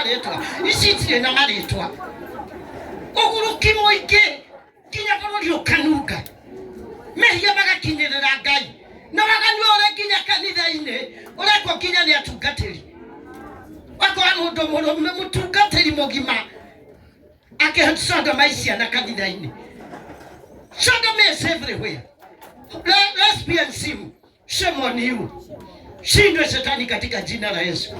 marĩtwa ici itirĩ na marĩtwa ũgũrũki mũingĩ nginya bũrũri ũkanunga mehia magakinyĩrĩra ngai na waganu ũrĩ nginya kanitha-inĩ ũrekwo nginya nĩ atungatĩri wakora mũndũ mũrũme mũtungatĩri mũgima akĩsodoma ciana kanitha-inĩ sodomy is everywhere. Lesbianism, shame on you. Shindwe shetani katika jina la Yesu.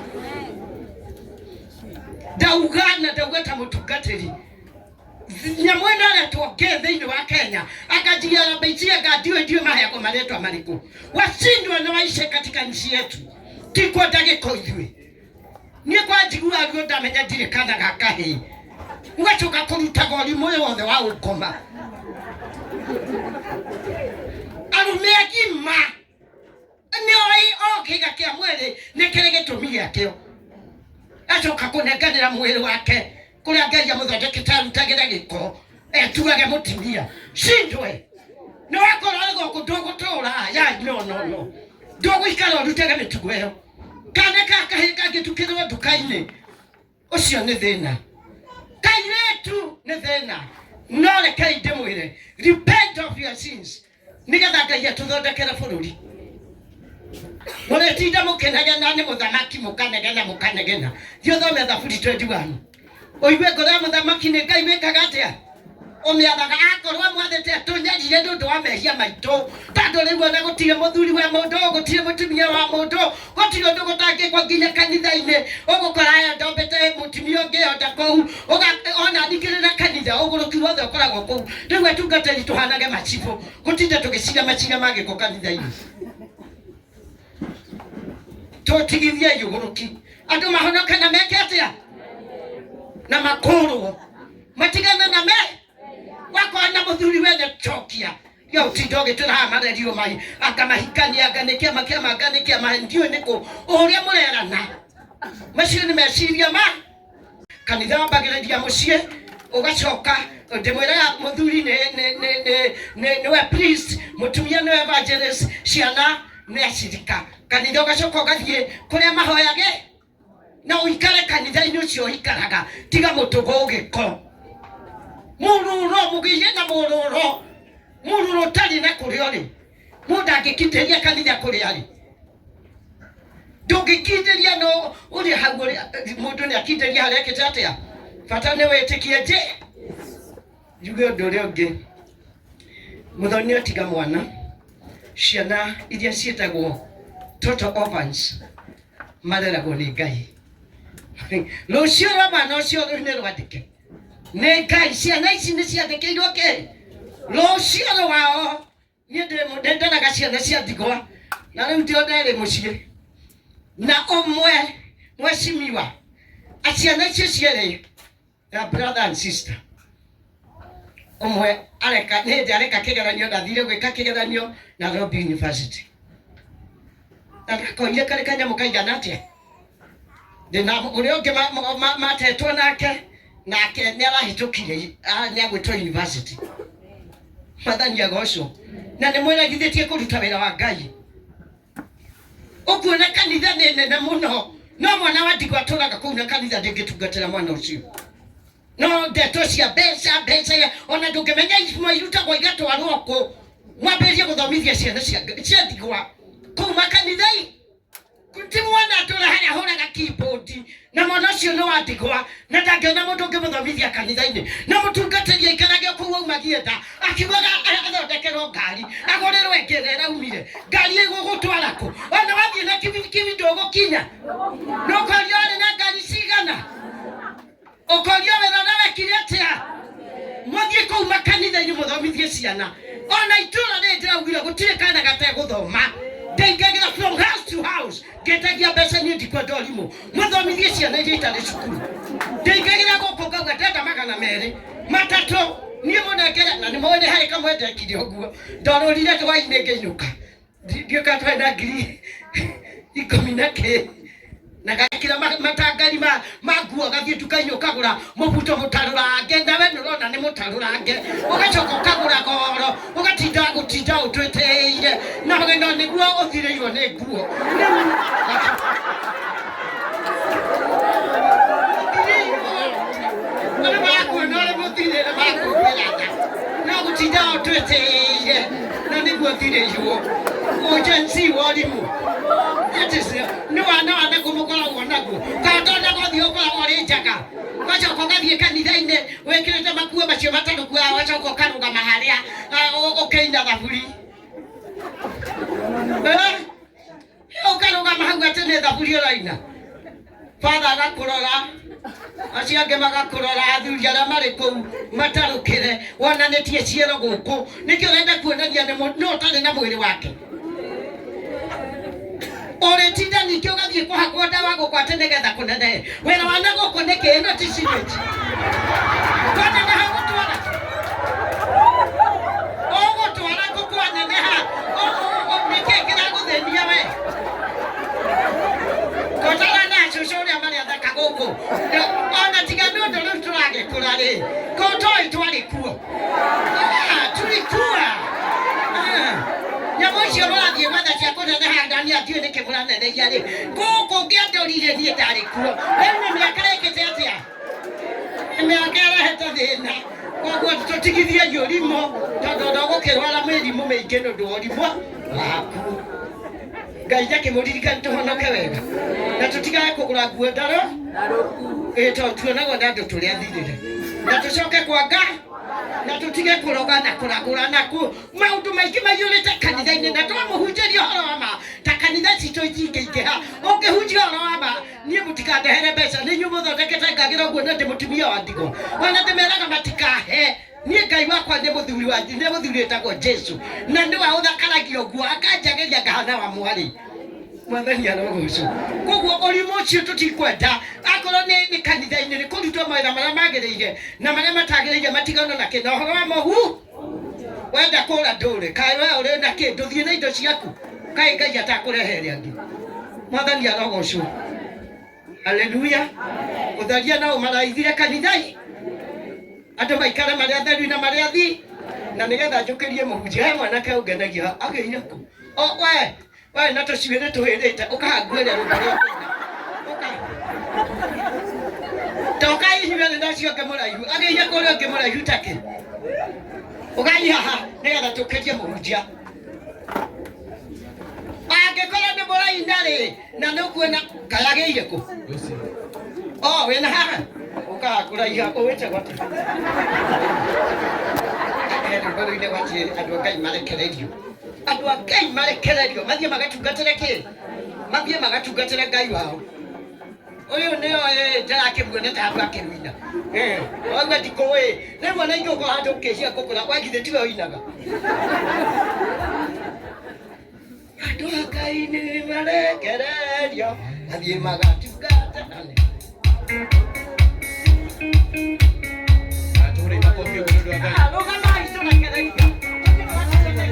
Ndauga na ndauga ta mũtungatĩri nyamũ ĩno ĩretwo ngĩ thĩinĩ wa Kenya akanjiara mbeici anga ndiũĩ ndiũĩ maheagwo marĩtwa marĩkũ washindwe na waishe katika nchi yetu tikwenda gĩko ithuĩ niĩ kwanjigua ruo ndamenya ndirĩ kana ga kahĩĩ ũgacoka kũrutaga ũrimũ ũyũ wothe wa ũkoma arume agima nĩoĩ o kĩga kĩa mwĩrĩ nĩ kĩrĩ gĩtũmi gĩakĩo acoka kũnenganĩra mwĩrĩ wake kũrĩa ngai amũthondekete arutagĩre gĩko etuage mũtumia cindwe nĩ wakorwo arĩ gũkũ ndũgũtũra ya no no no ndũgũikara ũrutage mĩtugo ĩyo kana ka kahĩ kangĩtukĩrwo nduka-inĩ ũcio nĩ thĩna kairĩtu nĩ thĩna no rekei ndĩmwĩre repent of your sins nĩgetha ngai atũthondekere bũrũri mũrĩtinda mũkĩnegena nĩ mũthamaki mũkanegena mũkanegena thiĩ ũthome thaburi 21 ũigue ngoro ya mũthamaki nĩ ngai wĩkaga atĩa ũmĩathaga akorwo amwathĩte atũnyarire nĩ ũndũ wa mehia maitũ tondũ rĩu ona gũtirĩ mũthuri wa mũndũ gũtirĩ mũtumia wa mũndũ gũtirĩ ũndũ gũtangĩkwo nginya kanitha-inĩ ũgũkora aya ndombete mũtumia ũngĩ onda kũu ona ningĩ na kanitha ũgũrũki wothe ũkoragwo kũu rĩu atungatĩri tũhanage macibũ gũtinda tũgĩcira macira ma gĩko kanitha-inĩ tũtigithie ũgũrũki andũ mahonoke na meke atĩa na makũrwo matigane na me wakorwo na mũthuri wene cokia ya ũtinda ũgĩtwĩra haha marerio mai anga mahikania anga nĩ kĩama kĩama anga nĩ kĩama ndiũĩ nĩkũ ũrĩa mũrerana macio nĩ meciria ma kanitha wambagĩrĩria mũciĩ ũgacoka ndĩmwĩraga mũthuri nĩ nĩ nĩ nĩ nĩ nĩwe priest mũtumia nĩwe evangelist ciana nĩ acirika kanitha ũgacoka ũgathiĩ kũrĩa mahoyage na ũikare kanitha-inĩ ũcio ũikaraga tiga mũtũgo ũgĩko mũrũro mũgĩire na mũrũro mũrũro ũtarĩ na kũrĩa ũrĩ mũndũ angĩkindĩria kanitha kũrĩa arĩ ndũngĩkindĩria no ũrĩ hau ũrĩ mũndũ nĩ akindĩria harĩa ekĩte atĩa bata nĩ wĩtĩkie nje njuge ũndũ ũrĩa ũngĩ mũthoni atiga mwana ciana iria ciĩtagwo total orphans mareragwo nĩ ngai rũciũ rwa mwana ũcio rũu nĩ rwandĩke nĩ ngai ciana ici nĩ ciandĩkĩirwo kĩ rũciũ rwao niĩ ndĩ nderaga ciana cia ndigwa na rĩu ndĩ nderĩ mũciĩ na ũmwe mwecimiwa aciana icio cierĩ ya brother and sister ũmwe areka nĩ hĩndĩ areka kĩgeranio ndathire gwĩka kĩgeranio Nairobi University na ndakoire karĩ kanyamũ kaigana atĩa ndĩna ũrĩa ũngĩ matetwo nake nake nĩ arahĩtũkire nĩ agwĩtwo university mwathani agocwo na nĩ mwĩregithĩtie kũruta wĩra wa ngai ũkuona kanitha nĩ nene mũno no mwana wa ndigwa atũraga kũu na kanitha ndĩngĩtungatĩra mwana ũcio no ndeto cia mbeca mbeca ona ndũngĩmenya imwe irutagwo igatwarwo kũ mwambĩrĩrie gũthomithia ciana cia ndigwa kũu makanitha-inĩ ti mwana atũra harĩa ahũraga keyboard na mwana ũcio nĩ wa ndigwa na ndangĩona mũndũ ũngĩmũthomithia kanitha-inĩ na mũtungatĩri aikarage kũu aumagie nda akiugaga athondekerwo ngari agũrĩrwo ĩngĩ ĩrĩa ĩraumire ngari ĩgũgũtwara kũ ona wathiĩ na kibikibi ndũgũkinya nũkorio arĩ na ngari cigana ũkorio wĩra ũrĩa wekire atĩa mũthiĩ kũu makanitha-inĩ mũthomithie ciana ona itũra rĩrĩ ndĩraugire gũtirĩ kana gategũthoma ndaingagĩra from house to house ngĩtagia mbeca niĩ ndikwenda ũrimũ mũthomithie ciana iria itarĩ cukuru ndaingagĩra gũkũ ngauga ndenda 200 3 niĩ mũnengere na nĩ mũĩ nĩ harĩ kamwe ndekire ũguo ndorũrire hwainĩ ngĩinũka ndiũka twarĩ na 10,000 na kĩ na gakira matangari ma nguo gathiĩ nduka-inĩ ũkagũra mũbuto mũtarũrange nawe nĩ ũrona nĩ mũtarũrange ũgacoka ũkagũra goro ũgatinda gũtinda ũtwĩtĩire na no nĩguo ũthirĩirwo nĩ nguo Twĩtĩire na nĩguo thirĩirwo ũjensi wa ũrimũ. That is nĩ wana wa naguo mũkoragwo naguo kana tonaga ũthiũ ũkoragwo ũrĩ njaga ũgacoka ũgathiĩ kanitha-inĩ wĩkĩrĩte makuo macio matarũku ũgacoka ũkarũgama harĩa ũkĩina thaburi. Eh? Ũkarũgama hau atĩ nĩ thaburi ũraina, batha agakũrora, acio angĩ magakũrora, athuri arĩa marĩ kũu matarũkĩre wonanĩtie ciero gũkũ. Nĩkĩ ũrenda kuonania nĩ no ũtarĩ na mwĩrĩ wake? Ũrĩtinda ningĩ ũgathiĩ kũhakwo ndawa gũkũ atĩ nĩgetha kũnenehe. Wĩra wa na gũkũ nĩkĩ? Ĩno ti sewage. Kwaneneha gũtwara ũgũtwara kũ kwaneneha? Nĩkĩ kĩragũthĩnia we? Tũtara na cũcũ ũrĩa marĩ athaka gũkũ. Ona tiga nĩ ũndũ rĩu tũragĩkũra rĩ, ko toĩ twarĩ kuo. Ah, tulikuwa. Ah, nyamũ icio mũrathiĩ gwetha cia kũneneha ndani ndiũĩ nĩkĩ mũranenehia rĩ. Gũkũ ngĩandorire niĩ ndarĩ kuo. Rĩu nĩ mĩaka ĩkĩte atĩa? Mĩaka ĩrehete thĩna. Koguo tũtigithie ũrimũ tondũ ona ũgũkĩrwara mĩrimũ mĩingĩ nĩ ũndũ wa ũrimũ waku. Ngai ndakĩmũririkane tũhonoke wega na tũtigage kũgũra nguo ndaro ĩ tondũ tuonagwo na andũ tũrĩa athirĩre, na tũcoke kwa nga na tũtige kũroga na kũragũra na kũ maũndũ maingĩ maiyũrĩte kanitha-inĩ. Na twamũhunjĩria ũhoro wa ma ta kanitha citũ itingĩingĩha ũngĩhunjia ũhoro wa ma. Niĩ mũtikandehere mbeca, nĩ inyuĩ mũthondekete ngagĩra ũguo na ndĩ mũtumia wa ndigwa. Ona ndĩmeraga matikahe niĩ. Ngai wakwa nĩ mũthuri wa nĩ mũthuri wĩtagwo Jesu na nĩwe ũthakaragia ũguo akanjagĩria ngahana wa mwarĩ. Mwathani arogocwo. Koguo ũrimũ ũcio tũtikwenda. Akorwo nĩ kanitha-inĩ nĩ kũrutwo mawĩra marĩa magĩrĩire na marĩa matagĩrĩire matigano na kĩ na ũhoro wa mohu. Wenda kũra ndũre kaĩ we ũrĩ na kĩ? Ndũthiĩ na indo ciaku kaĩ Ngai atakũrehe ĩrĩa angĩ. Mwathani arogocwo. Haleluya. Ũtharia nao maraithire kanithai, andũ maikare marĩ atheru na marĩ athi. Na nĩgetha njũkĩrie mũhunjia, he mwanake ũngenagia agĩire kũ o we we na tũcuĩrĩ tũhĩrĩte ũkahanguĩre rwĩmbo rwa kũina. Ũka toka inyuĩ na ũcio ũngĩ mũraihu agĩire kũrĩa ũngĩ mũraihu takĩ ũgai haha nĩgetha tũkĩrie mũhunjia. Angĩkorwo nĩ mũraina rĩ na nĩ ũkuona kaĩ agĩire kũ o wĩna haha ũkaga kũraiha ũwĩtagwo atĩa? He rwĩmbo rũinagwo atĩrĩrĩ, andũ a Ngai marekererio, andũ a Ngai marekererio mathiĩ magatungatĩre kĩ? Mathiĩ magatungatĩre Ngai wao. Ũyũ nĩo ndĩrakĩmuona ta handũ akĩruina wauga ndikũĩ. Rĩu ona ingĩũka handũ ũkĩcia ngũkũra wagithĩ tiwe ũinaga andũ a Ngai nĩ marekererio mathiĩ magatungatane. Tũhũrei makobi ũguo nĩ ũndũ wa Ngai. Ah, rũgamai tũrekererio tũthiĩ magatungatĩre Ngai.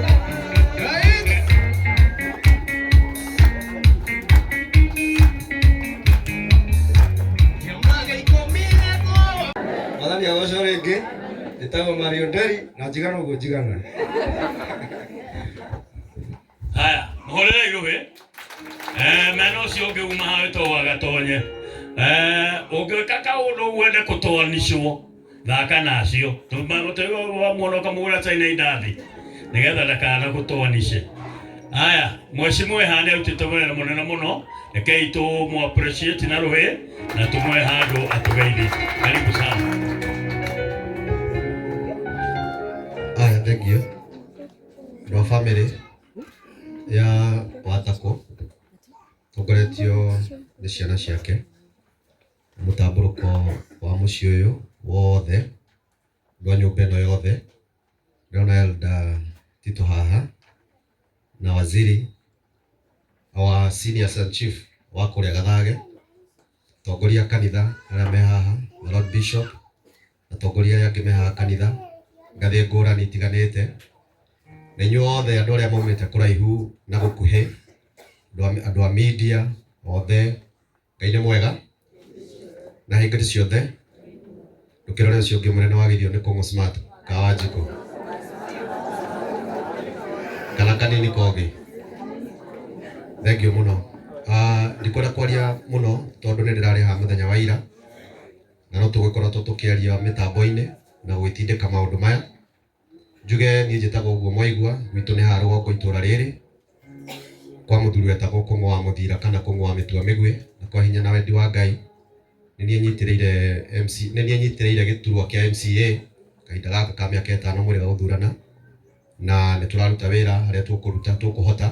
Ngai. Mwathani agocwo rĩngĩ. Njĩtagwo Mario Nderi na njigana ũguo njigana. Haya, mũhũrĩrei rũhĩ. Mena ũcio ũngĩ uma haha wĩtagwo wa Gatonye. Ũngĩka kaũndũ wende kũtoanicwo, thaka nacio. Muona ũkamũgũra chai na indathi nĩgetha ndakana gũtoanice. Haya, mheshimiwa haha nĩ arutĩte wĩra mũnene mũno. Rekei tũmũ appreciate na rũhĩ na tũmũhe handũ atũgeithie. Karibu sana. Aya, thank you. Andũ a family ya Watakũ tongoretio nĩ ciana ciake, mũtambũrũko wa mũciĩ ũyũ wothe, andũ a nyũmba ĩno yothe. Ndĩrona Elder Tito haha na waziri, our senior son chief wa kũrĩa Gathage, atongoria a kanitha arĩa me haha, the Lord Bishop, atongoria arĩa angĩ me haha kanitha ngathĩ ngũrani itiganĩte, na inyuĩ othe andũ arĩa maumĩte kũraihu na gũkuhĩ, andũ a media othe, Ngai nĩ mwega na hĩngĩrĩ ciothe. Ndũkĩrore ũcio ũngĩ mũnene wagĩrĩirwo nĩ Kũng'ũ Smart Kawanjikũ kana kanini kogĩ. Thank you mũno. Ndikwenda kwaria mũno tondũ nĩ ndĩrarĩ haha mũthenya wa ira na no tũgĩkoretwo tũkĩaria mĩtambo-inĩ na gwĩtindĩka maũndũ maya. Njuge niĩ njĩtagwo ũguo mwaigua, gwitũ nĩ haha rũgongo itũra rĩrĩ, kwa mũthuri wetagwo Kũng'ũ wa Mũthira kana Kũng'ũ wa Mĩtua Mĩguĩ, na kwa hinya na wendi wa Ngai, nĩ niĩ nyitĩrĩire MC, nĩ niĩ nyitĩrĩire gĩturwa kĩa MCA kahinda gaka ka mĩaka ĩtano mwĩrĩga gũthurana, na nĩ tũraruta wĩra harĩa tũkũruta tũkũhota.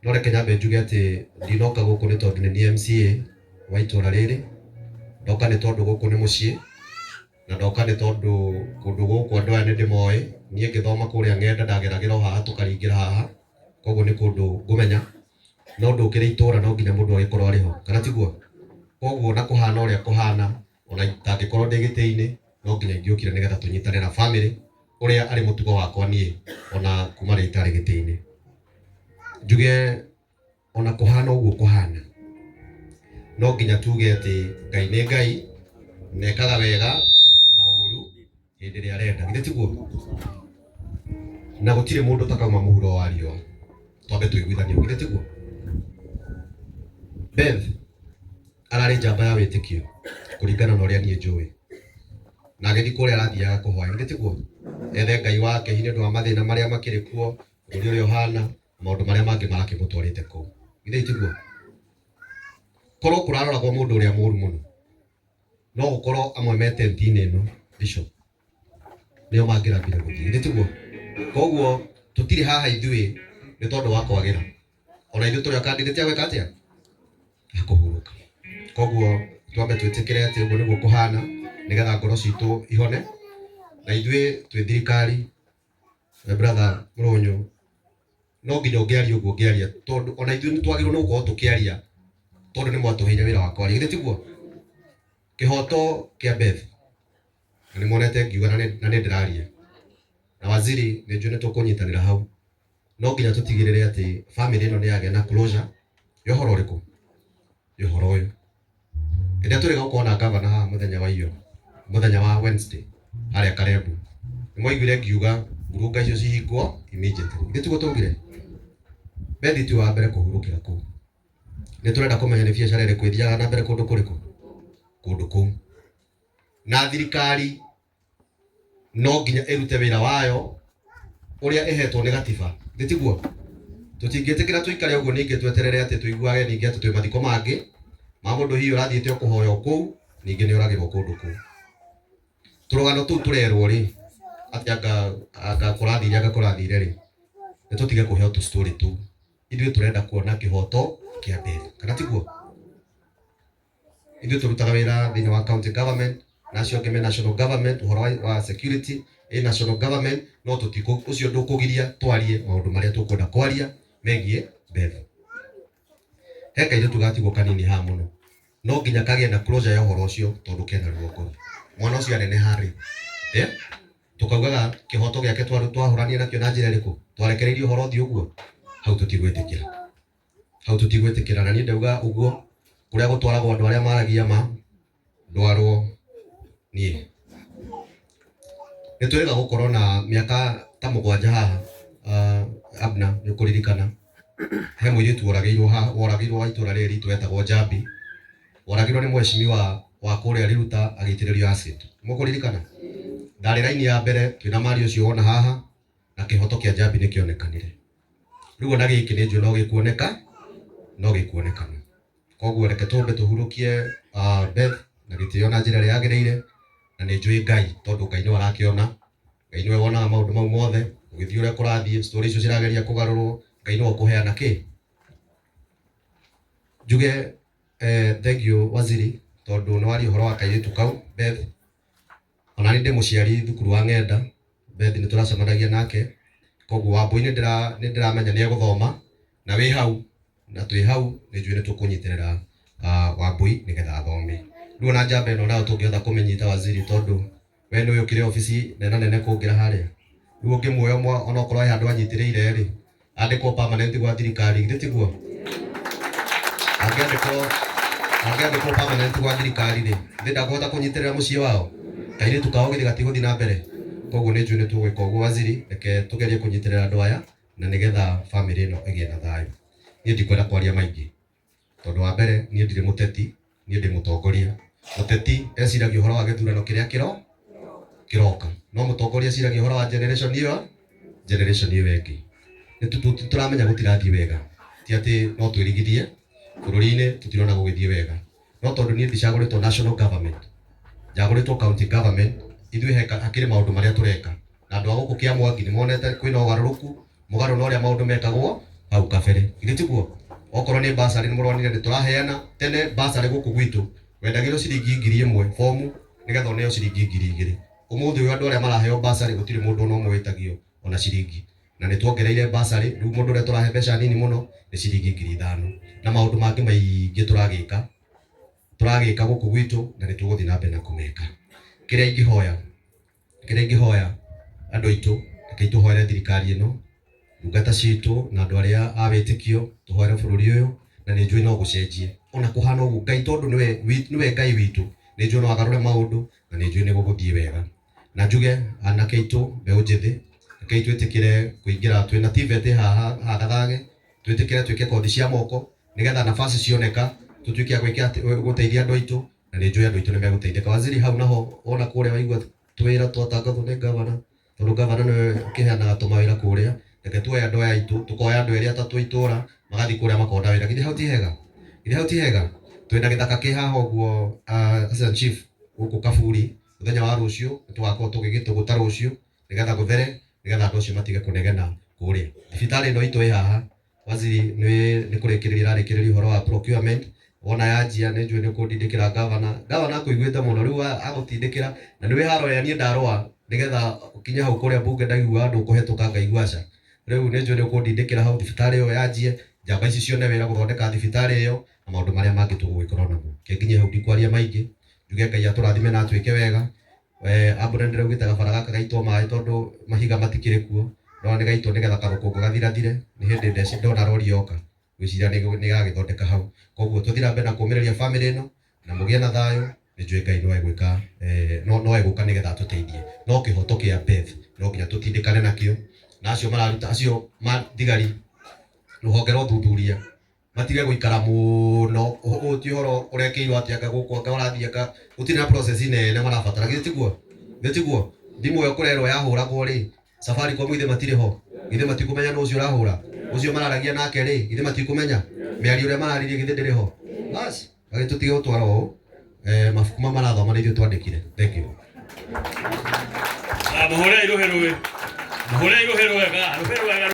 No reke nyambe njuge atĩ ndinoka gũkũ nĩ tondũ nĩ niĩ MCA wa itũra rĩrĩ, ndoka nĩ tondũ gũkũ nĩ mũciĩ, na ndoka nĩ tondũ kũndũ gũkũ andũ aya nĩ ndĩmoĩ. Niĩ ngĩthoma kũrĩa ng'enda ndageragĩra o haha tũkaringĩra haha, koguo nĩ kũndũ ngũmenya. No ndũkĩrĩ itũra no nginya mũndũ agĩkorwo arĩ ho, kana tiguo? Koguo na kũhana ũrĩa kũhana, ona itangĩkorwo ndĩ gĩtĩ-inĩ, no nginya ingĩũkire nĩgetha tũnyitane na family, ũrĩa arĩ mũtugo wakwa niĩ ona kuma rĩrĩa itarĩ gĩtĩ-inĩ. Njuge ona kũhana ũguo kũhana, no nginya tuge atĩ Ngai nĩ Ngai, na ekaga wega na ũru hĩndĩ ĩrĩa arenda, githĩ tiguo? Na gũtirĩ mũndũ ũtakauma mũhuro wa riũa, twambe tũiguithanie, githĩ tiguo? Beth ararĩ njamba ya wĩtĩkio kũringana na ũrĩa niĩ njũĩ, na agĩthiĩ kũrĩa arathiaga kũhoya, githĩ tiguo? Ethe Ngai wake hihi nĩ ũndũ wa mathĩna marĩa makĩrĩ kuo, bũrũri ũrĩa ũhana, maũndũ marĩa mangĩ marakĩmũtwarĩte kũu, githĩ tiguo? Korwo kũraroragwo mũndũ ũrĩa mũru mũno, no gũkorwo amwe me tent-inĩ ĩno bishop nĩo mangĩrambire gũthiĩ, githĩ tiguo? Koguo tũtirĩ haha ithuĩ nĩ tondũ wa kwagĩra, ona ithuĩ tũrĩ a candidate a gwĩka atĩa, a kũhurũka. Koguo twambe twĩtĩkĩre atĩ ũguo nĩguo kũhana, nĩgetha ngoro citũ ihone, na ithuĩ twĩ thirikari. My brother Mũrũnyũ, no nginya ũngĩaria ũguo ũngĩaria, tondũ ona ithuĩ nĩ twagĩrĩirwo nĩ gũkorwo tũkĩaria, tondũ nĩ mwatũheire wĩra wa kwaria, githĩ tiguo? Kĩhoto kĩa Beth, na nĩ muonete ngiuga na nĩ ndĩraria, na waziri nĩ njũĩ nĩ tũkũnyitanĩra hau, no nginya tũtigĩrĩre atĩ family ĩno nĩ yagĩa na closure ya ũhoro ũrĩkũ, ya ũhoro ũyũ. Hĩndĩ ĩrĩa tũrĩga gũkorwo na gavana haha mũthenya wa iyo, mũthenya wa Wednesday harĩa Karembu, nĩ mwaiguire ngiuga ngurunga icio cihingwo immediately. Githĩ tiguo twaugire? Beth ti wa mbere kũhurũkĩra kũu. Nĩ tũrenda kũmenya nĩ biacara ĩrĩkũ ĩthiaga na mbere kũndũ kũrĩkũ, kũndũ kũu. Na thirikari no nginya ĩrute wĩra wayo ũrĩa ĩhetwo nĩ gatiba, githĩ tiguo? Tũtingĩtĩkĩra tũikare ũguo ningĩ tweterere atĩ tũiguage ningĩ atĩ twĩ mathiko mangĩ ma mũndũ hihi ũrathiĩte o kũhoya o kũu, ningĩ nĩ oragĩrwo kũndũ kũu. Tũrũgano tũu tũrerwo rĩ, atĩ anga anga kũrathire anga kũrathire rĩ, nĩ tũtige kũheo tũ story tũu. Ithuĩ tũrenda kuona kĩhoto kĩa mbere, kana tiguo? Ithuĩ tũrutaga wĩra thĩinĩ wa county government na acio angĩ me national government, ũhoro wa security ĩ national government, no tũtikũ ũcio ndũkũgiria twarie maũndũ marĩa tũkwenda kwaria megiĩ Beth. He kairĩtu gatigwo kanini haha mũno, no nginya kagĩe na closure ya ũhoro ũcio tondũ kena ruo ngoro. Mwana ũcio aneneha rĩ, tũkaugaga kĩhoto gĩake twahũranire nakĩo na njĩra ĩrĩkũ? Twarekereirie ũhoro ũthiĩ ũguo? Hau tũtigwĩtĩkĩra. Hau tũtigwĩtĩkĩra. Na niĩ ndauga ũguo, kũrĩa gũtwaragwo andũ arĩa maragia ma, ndwarwo niĩ. Nĩ twĩrĩga gũkorwo na mĩaka ta mũgwanja haha, Abna nĩ ũkũririkana, he mũirĩtu woragĩirwo haha, woragĩirwo wa itũra rĩrĩ ritũ wetagwo Njambi, woragĩirwo nĩ mheshimiwa wa kũrĩa Riruta agĩitĩrĩrio acid. Mũkũririkana? Ndarĩ raini ya mbere twĩna Maria ũcio wona haha, na kĩhoto kĩa Njambi nĩ kĩonekanire. Rĩu ona gĩkĩ nĩ njũĩ no gĩkuoneka, no gĩkuonekana. Koguo reke tũmbe tũhurũkie Beth na gĩtĩo na njĩra ĩrĩa yagĩrĩire, na nĩ njũĩ Ngai tondũ Ngai nĩwe arakĩona, Ngai nĩwe wonaga maũndũ mau mothe, gũgĩthiĩ ũrĩa kũrathiĩ, story icio cirageria kũgarũrwo, Ngai nĩwe ũkũheana kĩ. Njuge thank you waziri, tondũ nĩ waria ũhoro wa kairĩtu kau Beth. Ona niĩ ndĩ mũciari thukuru wa ng'enda, Beth nĩ tũracemanagia nake, koguo Wambũi nĩ ndĩramenya nĩ egũthoma, na wĩ hau, na twĩ hau, nĩ njũĩ nĩ tũkũnyitĩrĩra Wambũi nĩgetha athome. Rĩu ona njamba ĩno nayo tũngĩhota kũmĩnyita waziri, tondũ we nĩ ũĩ ũkĩrĩ obici nene nene kũngĩra harĩa. Rĩu ũngĩmuoya onokorwo he handũ anyitĩrĩire rĩ, andĩkwo permanent gwa thirikari, githĩ tiguo? Angĩandĩkwo angĩandĩkwo permanent gwa thirikari rĩ, githĩ ndakũhota kũnyitĩrĩra mũciĩ wao? Kairĩtu kao githĩ gatigũthiĩ na mbere? Koguo nĩ njũĩ nĩ tũgwĩka ũguo waziri, reke tũgerie kũnyitĩrĩra andũ aya na nĩgetha famĩlĩ ĩno ĩgĩe na thayũ. Niĩ ndikwenda kwaria maingĩ, tondũ wa mbere niĩ ndirĩ mũteti, niĩ ndĩ mũtongoria. Mũteti eciragia ũhoro wa gĩthurano kĩrĩa kĩro, Kĩroka no mũtongoria aciragia ũhoro wa generation ĩyo, generation ĩyo ĩngĩ. Nĩ tũramenya gũtirathiĩ wega, ti atĩ no twĩrigithie bũrũri-inĩ, tũtirona gũgĩthiĩ wega, no tondũ niĩ ndicagũrĩtwo national government, njagũrĩtwo county government, ithuĩ hakĩrĩ maũndũ marĩa tũreka, na andũ a gũkũ Kĩamwangi nĩ monete kwĩna ũgarũrũku mũgarũ na ũrĩa maũndũ mekagwo hau kabere. Githĩ tiguo? Okorwo nĩ basarĩ, nĩ mũronire nĩ tũraheana. Tene basarĩ gũkũ gwitũ wendagĩrwo ciringi 1000 bomu nĩgetha ũneo ciringi 2000. Ũmũthĩ ũyũ andũ arĩa maraheo basarĩ gũtirĩ mũndũ ona ũmwe wĩtagio ona ciringi, na nĩ tuongereire basarĩ. Rĩu mũndũ ũrĩa tũrahe mbeca nini mũno nĩ ciringi 5000, na maũndũ mangĩ maingĩ tũragĩka gũkũ gwitũ, na nĩ tũgũthiĩ na mbere na kũmeka. Kĩrĩa ingĩhoya andũ aitũ, rekei tũhoere thirikari ĩno, ndungata citũ na andũ arĩa a wĩtĩkio, tũhoere bũrũri ũyũ, na nĩ njũĩ no gũcenjie ona kũhana ũguo. Ngai tondũ nĩwe Ngai witũ, nĩ njũĩ no agarũre maũndũ, na nĩ njũĩ nĩ gũgũthiĩ wega. Na njuge anake aitũ, mbeũ njĩthĩ, rekei twĩtĩkĩre kũingĩra. Twĩna TVET haha Gathage, twĩtĩkĩre twĩke kothi cia moko nĩgetha nafasi cioneka tũtuĩke a gwĩka gũteithia andũ aitũ, na nĩ njũĩ andũ aitũ nĩ megũteithĩka. Waziri, hau naho wona kũrĩa waigua twĩra twatangathwo nĩ gavana, tondũ gavana nĩwe ũkĩheanaga tũmawĩra kũrĩa, reke tuoye andũ aya aitũ, tũkoya andũ erĩ atatũ itũra magathiĩ kũrĩa makona wĩra. Githĩ hau ti hega? Githĩ hau ti hega? Twĩna gĩthaka kĩ haha ũguo, assistant chief, gũkũ Kaburi. Mũthenya wa rũciũ nĩ tũgakorwo tũgĩgĩtũgũta rũciũ nĩgetha gũthere, nĩgetha andũ acio matige kũnegena kũrĩa. Thibitarĩ ĩno itũ ĩ haha, waziri, nĩ kũrĩkĩrĩria ĩrarĩkĩrĩria ũhoro wa procurement. Wona yanjia, nĩ njũĩ nĩ ũkũndindĩkĩra. Gavana akũiguĩte mũno, rĩu agũtindĩkĩra na nĩwe haro ĩrĩa niĩ ndarũa nĩgetha ũkinye hau kũrĩa bunge. Ndaigua andũ kũhetũka, ngaigua aca. Rĩu nĩ njũĩ nĩ ũkũndindĩkĩra hau thibitarĩ ĩyo yanjie, njamba ici cione wĩra gũthondeka thibitarĩ ĩyo na maũndũ marĩa mangĩ tũgũgĩkorwo namo. Kĩnginye hau, ndikwaria maingĩ, njuge Ngai atũrathime na atuĩke wega. Ambura ndĩraugĩte gabara gaka gaitwo maĩ tondũ mahiga matikĩrĩ kuo, no nĩ gaitwo nĩgetha karũkũngũ gathirathire. Nĩ hĩndĩ ndona rori yoka, ngwĩciria nĩ gagĩthondeka hau. Koguo tũthiĩ na mbere na kũmĩrĩria family ĩno na mũgĩe na thayũ. Nĩ njũĩ Ngai no egwĩka, no egũka nĩgetha atũteithie, no kĩhoto kĩa Beth no nginya tũtindĩkane nakĩo, na acio mararuta acio thigari rũhonge rwa ũthuthuria matige gũikara mũno. Ũyũ ti ũhoro ũrekĩirwo atĩ anga gũkũ, anga ũrathiĩ, anga gũtirĩ na process nene marabatara. Githĩ tiguo? Githĩ tiguo? Thimũ ĩyo kũrerwo yahũragwo rĩ, Safaricom githĩ matirĩ ho? Githĩ matikũmenya nũ ũcio ũrahũra, ũcio mararagia nake rĩ? Githĩ matikũmenya mĩario ĩrĩa mararirie? Githĩ ndĩrĩ ho? Bas, agĩtũtige gũtwara ũũ. Mabuku ma marathoma nĩ ithuĩ twandĩkire. Thank you. Mũhũrei rũhĩ rũĩ, mũhũrei rũhĩ rwega, rũhĩ rwega.